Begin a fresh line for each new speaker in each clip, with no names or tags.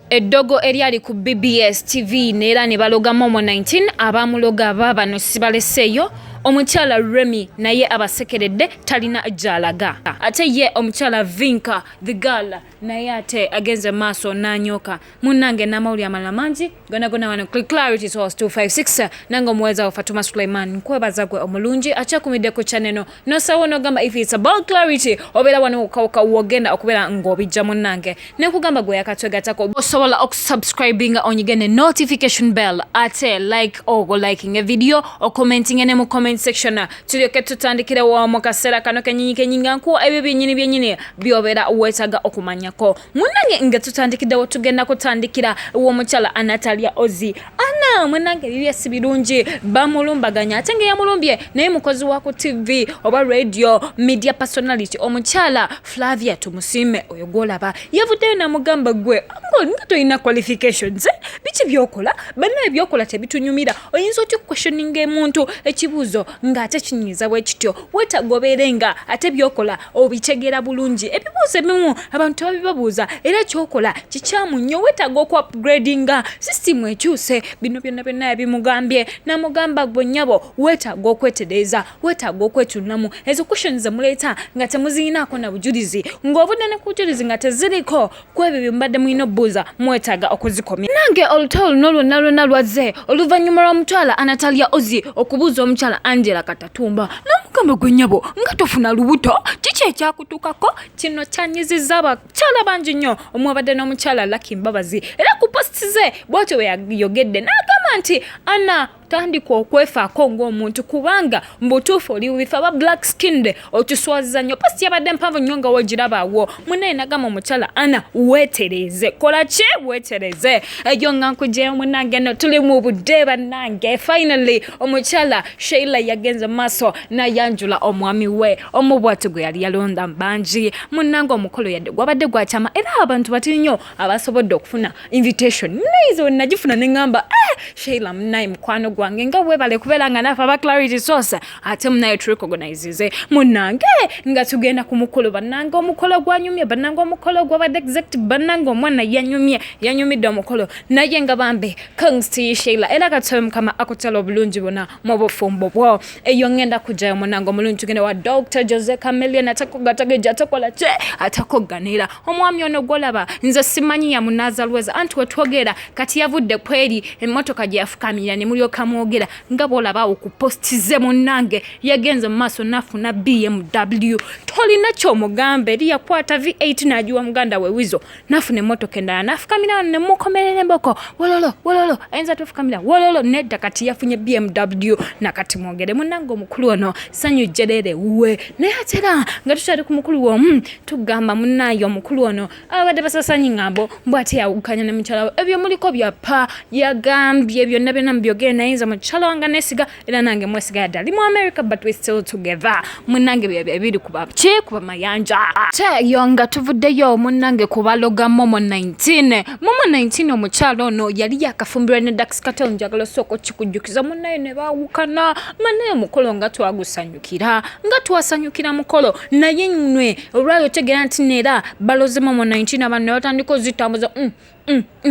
Eddogo eryali ku BBS TV neera ne baloga Momo 19, abamuloga baabano sibaleseeyo. Omukyala Remy naye abasekeredde, talina gy'alaga. Ate ye omukyala Vinka the girl naye ate agenze maaso n'anyooka. Munnange, n'amawulire amalala mangi gona wano Clarity Source 256. Nange omuweereza wa Fatuma Suleiman, nkwebaza gwe omulungi akyakumidde ku channel eno nosawo nogamba if it's about clarity obeera wano wokawuka wogenda okubeera ng'obijja. Munnange, nekugamba gwe yakatwegatako, osobola okusubscribinga, onyige ne notification bell, ate like ogo liking evideo, ocommentinge ne mu comment section, tulyoke tutandikirewo mu kaseera kano kenyini kenyini nga nkuwa ebyo byenyini byenyini byobeera weetaaga okumanyako. Munnange, nga tutandikiddewo, tugenda kutandikira w'omukyala Anatalia Ozi. Ana munnange, ebibye si birungi, bamulumbaganya, ate nga yamulumbye naye mukozi wa ku TV oba radio, media personality, omukyala Flavia Tumusiime. Oyo gwolaba yavuddeyo namugamba, gwe nga tolina qualifications, eh? Biki byokola? Bannaye, byokola tebitunyumira. Oyinza otya okuquestioninga emuntu ekibuuzo ng'ate kinyiiza bwe kityo? Weetaaga obeere nga ate byokola obitegeera bulungi. Ebibuuzo ebimu abantu tebabibabuuza, era kyokola kikyamu nnyo. Weetaaga okuupgradinga, sisitimu ekyuse. Bino byonna byonna yabimugambye, namugamba, gwe nnyabo weetaaga okwetereeza, weetaaga okwetunamu. Ezo questions zemuleeta nga temuziyinaako na bujulizi, ng'obudde ne ku bujulizi nga teziriko ku ebyo bye mubadde mulina obbuuza, mwetaaga okuzikomya. Nange olutalo luno lwonna lwonna lwazze oluvannyuma lw'omukyala Anatalia Ozi okubuuza omukyala Angela Katatumba, n'amugamba, gwe nnyabo nga tofuna lubuto, kiki ekyakutuukako? Kino kyanyizizza abakyala bangi nnyo, omwabadde n'omukyala Lucky Mbabazi, era ku post ze bw'atyo bwe yayogedde n'agamba nti ana tandika okwefaako ng'omuntu, kubanga mubutuufu oli bubife aba black skinned, otuswaziza nnyo. Post yabadde mpanvu nnyo nga wogirabaawo. Munaye nagamba omukyala ana weetereeze, kola ki, weetereeze. Eyo nga nkugyeyo. Munange, no tuli mu budde. Bannange, finally omukyala Sheila yagenze maaso nayanjula omwami we omu bwati gwe yali yalonda bangi. Munnange, omukolo yadde gwabadde gwakyama, era abantu bati nnyo abasobodde okufuna invitation. Munayize we nagifuna neŋŋamba, eh, Sheila munaye mukwano gwange, nga weebale kubeera nga naafe aba Clarity Source ate munaye turecognizize. Munnange, nga tugenda ku mukolo, bannange omukolo gwanyumye, bannange omukolo gwabadde executive, bannange omwana yanyumye, yanyumidde omukolo. Naye nga bambi, congs to you, Sheila, era katusabe Mukama akutala obulungi bwonna mu bufumbo bwo. Eyo ngenda kujjayo. Munange omulungi, tugende wa Dr Jose Chameleone. Atakogatagejja, atakola kye atakoganira. Omwami ono gwolaba, nze simanyi yamunaaza lweza, anti wetwogera kati yavudde kweri emmotoka gye yafukamira ne mulyoka mwogera. Nga bwolaba awo ku post ze, munnange yagenze mu maaso nafuna BMW. Tolina kyomugamba, eri yakwata V8 n'agiwa muganda we Wizo, nafuna emmotoka endala nafukamira wano nemukomerera emboko, wololo wololo, ayinza tofukamira wololo nedda. Kati yafunye BMW nakati mwogere. Munnange, omukulu ono sanyu jerere we. Naye ate era nga tukyali ku mukulu omu, tugamba munnaye omukulu ono abadde basasanyi ŋŋambo mbw ate yawukanya ne mukyala we. Ebyo muliko byapa, yagambye byonna byonna mubyogere, naye nze mukyala wange neesiga, era nange mwesiga. Yadde ali mu America, but we still together. Munnange, byebyo ebiri kuba ki kuba mayanja. Ate yo nga tuvuddeyo, munnange, kubaloga Momo 19. Momo 19, omukyala ono yali yakafumbirwa ne Dax Kartel. Njagala osooka okikujjukiza. Munnaye ne baawukana. Munnaye, omukolo nga twagusanyukira, nga twasanyukira mukolo, naye nwe olwayo otegeera nti neera baloze Momo 19. Abantu ne batandika ozitambuza,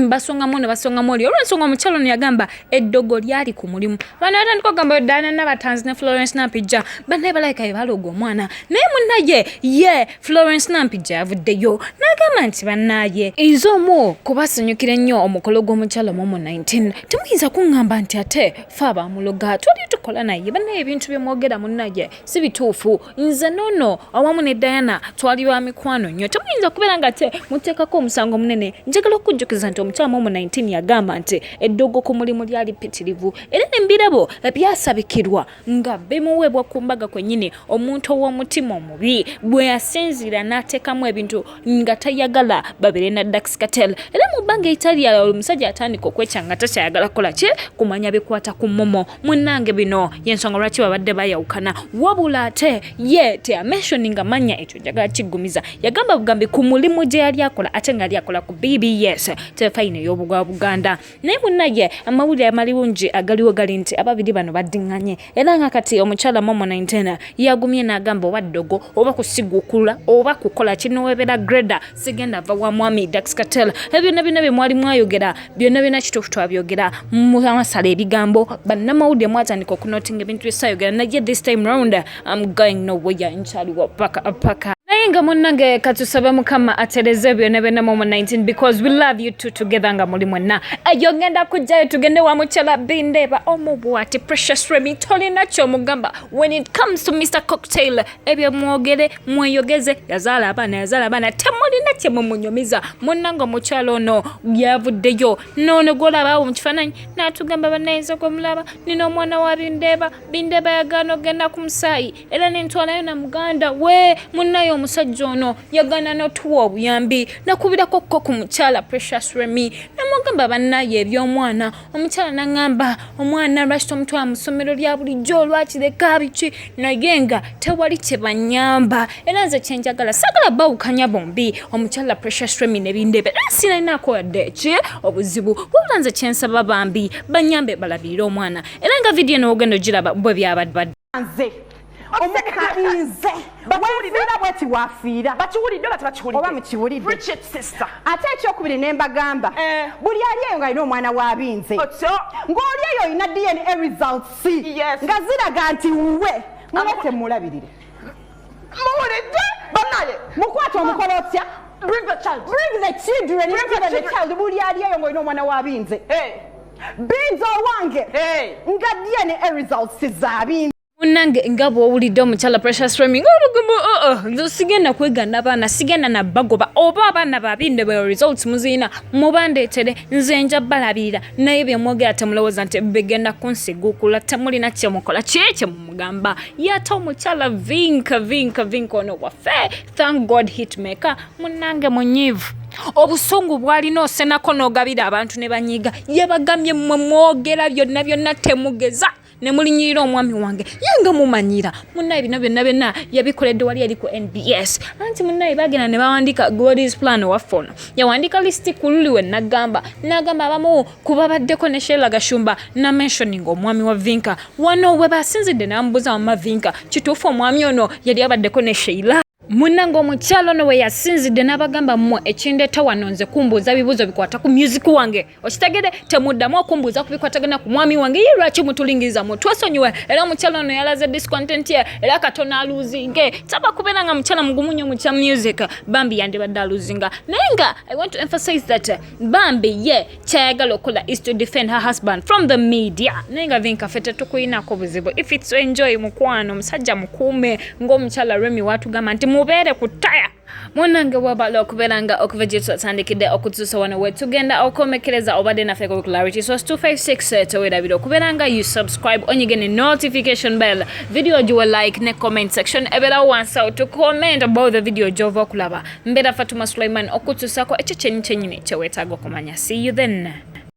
basongamu ne basongamu oli olw'ensonga omukyalo ono yagamba eddogo lyali ku mulimu. Bano batandika okugamba Diana Nabatanzi ne Florence Nampijja bannaye balabika be baloga omwana. Naye munnaye ye Florence Nampijja yavuddeyo n'agamba nti bannaye, nze omu kubasanyukira ennyo omukolo gw'omukyalo Momo 19, temuyinza kuŋŋamba nti ate fe abamuloga, twali tukola naye. Bannaye, ebintu bye mwogera munnaye si bituufu. Nze noono awamu ne Diana twali ba mikwano nnyo, temuyinza kubeera nga te muteekako omusango munene. Njagala okujjukiza nti omukyala Momo 19 yagamba nti eddogo ku mulimu lyali ppitirivu, era n'embirabo byasabikirwa nga bimuweebwa ku mbaga kwennyini. Omuntu ow'omutima omubi bwe yasinziira n'ateekamu ebintu nga tayagala babeere na Dax Kartel, era mu bbanga eritali lyala omusajja atandika okwekyanga, takyayagala kukola ki, kumanya bikwata ku Momo. Munnange, bino yensonga lwaki babadde bayawukana. Wabula ate ye teyamentioninga mannya, ekyo njagala kiggumiza. Yagamba bugambi ku mulimu gye yali akola, ate nga yali akola ku BBS. Tefayino ey'obugwa Buganda. Naye munnaye amawulire amalungi agaliwo gali nti ababiri bano baddiŋŋanye, era nga kati omukyala Momo 19 yagumye n'agamba oba ddogo oba kusiguukula oba kukola kinowebera greda sigenda va wa mwami Dax Kartel. Ebyo byonna byonna bye mwali mwayogera byonna byonna kituufu twabyogera, mwasala ebigambo, bannamawulire mwatandika okunotinga ebintu bye sayogera, naye this time round I'm going nowhere, nkyaliwo paka paka. Naye nga munnange katusabe Mukama atereze byonna byonna Momo 19, because we love you two together nga muli mwenna. Eyo ngenda kujjayo tugende wa mukyala Bindeeba omubwati Precious Remy, tolina kyomugamba when it comes to Mr Cocktail. Ebyo mwogere mweyogeze, yazaala abaana, yazaala abaana, temulina kye mumunyumiza. Munnange omukyala ono yavuddeyo noono gwolaba awo mu kifaananyi n'atugamba, bannayinza gwemulaba nina omwana wa Bindeeba. Bindeeba yagaana okugenda ku musaayi era nentwalayo na muganda we. Munnaye omusajja ono yagaana n'otuwa obuyambi. Nakubirako kko ku mukyala Precious Remy namugamba, bannaye eby'omwana, omukyala naŋŋamba omwana lwaki tomutwala mu ssomero lya bulijjo, lwakireka biki, naye nga tewali kye banyamba. Era nze kyenjagala saagala bawukanya bombi, omukyala Precious Remy ne Bindeeba, era sinalinako yadde ki obuzibu, wabula nze kyensaba bambi banyambe balabirire omwana. Era nga vidiyo eno ogenda ogiraba bwe byabadde.
Nze omukainze wefiira bweti wafiira.
Bakiwulidde oba tebakiwulidde?
Oba mukiwulidde?
Preach it, sister.
Ate ekyokubiri ne mbagamba, buli ali eyo ng'alina omwana w'abinze,
Otyo.
ng'oli eyo olina DNA results nga ziraga nti wuwe, mulete mulabirire.
Muwulidde bannaye?
Mukwate omukolo otya?
Bring the child.
Bring the children.
Bring the
Even the
children.
child. Buli ali eyo ng'olina omwana w'abinze,
Hey.
binze owange,
Hey.
nga DNA results z'abinze.
Munnange nga bw'owulidde omukyala Precious Remy ng'olugamba, oo nze sigenda kwegana abaana, sigenda nabagoba, oba abaana babinde bwe results muzirina mubandeetere, nze nja balabirira. Naye bye mwogera temulowooza nti bigenda kunsiguukula, temulina kyemukola kye kyemumugamba. Yate omukyala Vinka, Vinka, Vinka ono waffe, thank God hitmaker, munnange munyiivu, obusungu bw'alina osenako n'ogabira abantu ne banyiiga. Yabagambye, mmwe mwogera byonna byonna, temugeza ne mulinyirira omwami wange ye nga mumanyira. Munnaye bino byonna byonna yabikoledde wali eri ku NBS, anti munnaye bagenda ne bawandiika God's Plan waffe ono yawandiika lisiti ku luli we nagamba nagamba abamu ku babaddeko ne Sheila Gashumba na mentioning omwami wa Vinka. Wano we basinzidde n'amubuuza, wamma Vinka, kituufu omwami ono yali abaddeko ne Sheila? Munnange omukyalo ono we yasinzidde n'abagamba, mmwe ekindeeta wano nze kumbuuza bibuuzo bikwata ku music wange, okitegere? Temuddamu okumbuuza ku bikwatagana ku mwami wange. Ye lwaki mutulingiriza? Mutwesonyiwe. Era omukyalo ono yalaze discontent ye, era katono aluzinge taba kubeera nga mukyala mugumu nnyo mu kya music, bambi yandibadde aluzinga. Naye nga I want to emphasize that bambi ye kyayagala okukola is to defend her husband from the media. Naye nga Vinka, ffe tetukuyinako buzibu. If it's enjoy mukwano, omusajja mukuume ng'omukyala Remy watugamba nti mubeere ku ttaya. Munnange wabala okubeera nga okuva gye twatandikidde okutuusa wano we tugenda okwomekereza, obadde naffe ku Clarity Source 256. Teweerabira okubeera nga you subscribe, onyige ne notification bell, video giwe like, ne comment section ebeerawo wansi awo to comment about the video gy'ova okulaba. Mbeera Fatuma Sulaiman, okutuusako ekyo kyenyi kyenyini kyeweetaaga okumanya. See you then.